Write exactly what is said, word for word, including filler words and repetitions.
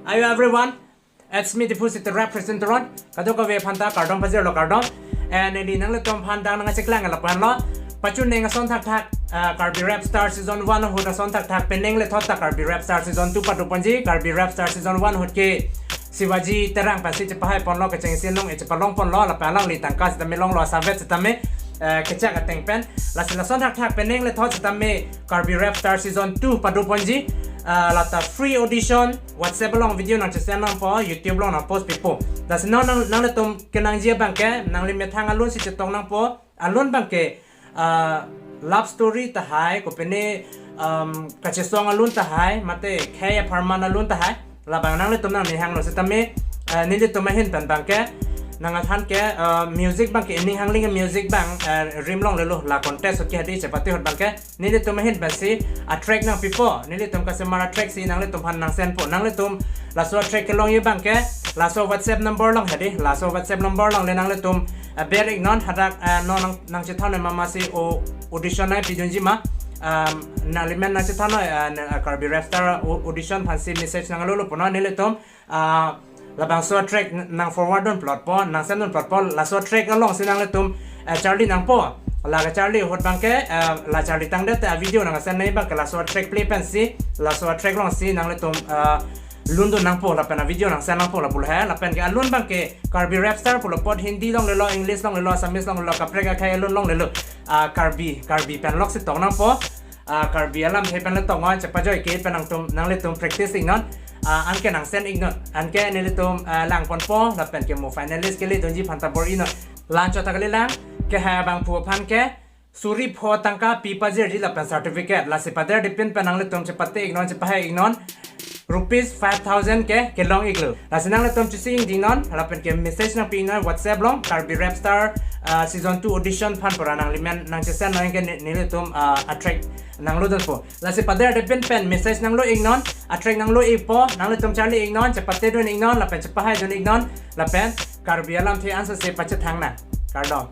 Hi everyone, it's me Diphu City Rap President Teron. Kadokave aphanta kardom pajirlo, kardom. And neli nanglitum aphan dang nangcheklang lapu-an lo. Pachuneng ason thakthak, ah, Karbi Rap Star Season one ahut ason thakthak penang le thot ta Karbi Rap Star Season two padoponji. Karbi Rap Star Season one ahut ke Shivaji Terang aphansi chepahai ponlo, kechengsi nong e chepalong ponlo, lapen alangli tangka sitame longlo, savet sitame, eh, kechak ateng pen. Lasi lason thakthak penang le thot sitame Karbi Rap Star Season two padoponji. Ah, lata free audition, WhatsApp along video nangchesend nangpo, YouTube along nangpost pipo. Lasi non nang, nanglitum kenangji abang ke, nangli methang alun si chetong nangpo, alun abang ke, ah, love story tahai, kopine, um, kachesong alun tahai, mate khei apharman alun tahai, labang nanglitum nangnihanglo sitame, ah, nelitum ahin pen abang ke, nangathan ke, ah, music abang ke, ining hangling music abang, ah, rim longlelo, la contest ahut ke hadi chepate ahut abang ke, nelitum ahin pensi a-track nangpipo, nelitum kasemar a-track si nanglitum aphan nangsendpo, nanglitum laso a-track kelongji abang ke, laso WhatsApp number along hadi, laso WhatsApp number along le nanglitum, eh, ber iknon, hadak, eh, non nang, nangchethan mama si o audition nangpidunji ma, um, nanglimen nangchethan, eh, na, eh, Karbi Rap Star au-, audition aphansi message nanglolo punon, nelitum, ah, labangso a-track n-, nang forward dun plotpo, nangsend dun plotpo, laso a-track alongsi nanglitum, eh, charli nangpo. La kacharli ahut abang ke, eh, la charli tangdet te a-video nangsend nangji abang ke laso a-track play pensi, laso a-track alongsi nanglitum, eh, lun dun nangpo, lapen a-video nangsend nangpo lapulo he, lapen ke alun abang ke Karbi Rap Star pulo apot Hindi longlelo, English longlelo, Assamese longlelo, kaprek akhei alun longlelo, ah, Karbi, Karbi pen lok si tong nangpo. Ah, Karbi alamthe pen le tong-oi, chepajoi ke pen nangtum, nanglitum practice iknon, ah, anke nangsend iknon, anke nelitum, ah, lang ponpo, lapen ke mo finalist kele dunji aphanta bor-inon. Lan chot ta kalilang, kehai abangphu aphan ke suri pho tangka pi pajirji lapen certificate, lasi pader dipin pen nanglitum chepate iknon, chepahai iknon, rupees five thousand ke kelong iklo. Lasi nanglitum chesing dingnon, lapen ke message nangpi iknon WhatsApp along, Karbi Rap Star, ah, Season two audition aphan pura nanglimen nangchesend non ke ne-, nelitum, ah, a-track nanglo dunpo. Lasi pader dipin pen message nanglo iknon, a-track nanglo ikpo, nanglitum charli iknon, chepate dun iknon, lapen chepahai dun iknon, lapen Karbi alamthe ansose pachethang nang. Kardom.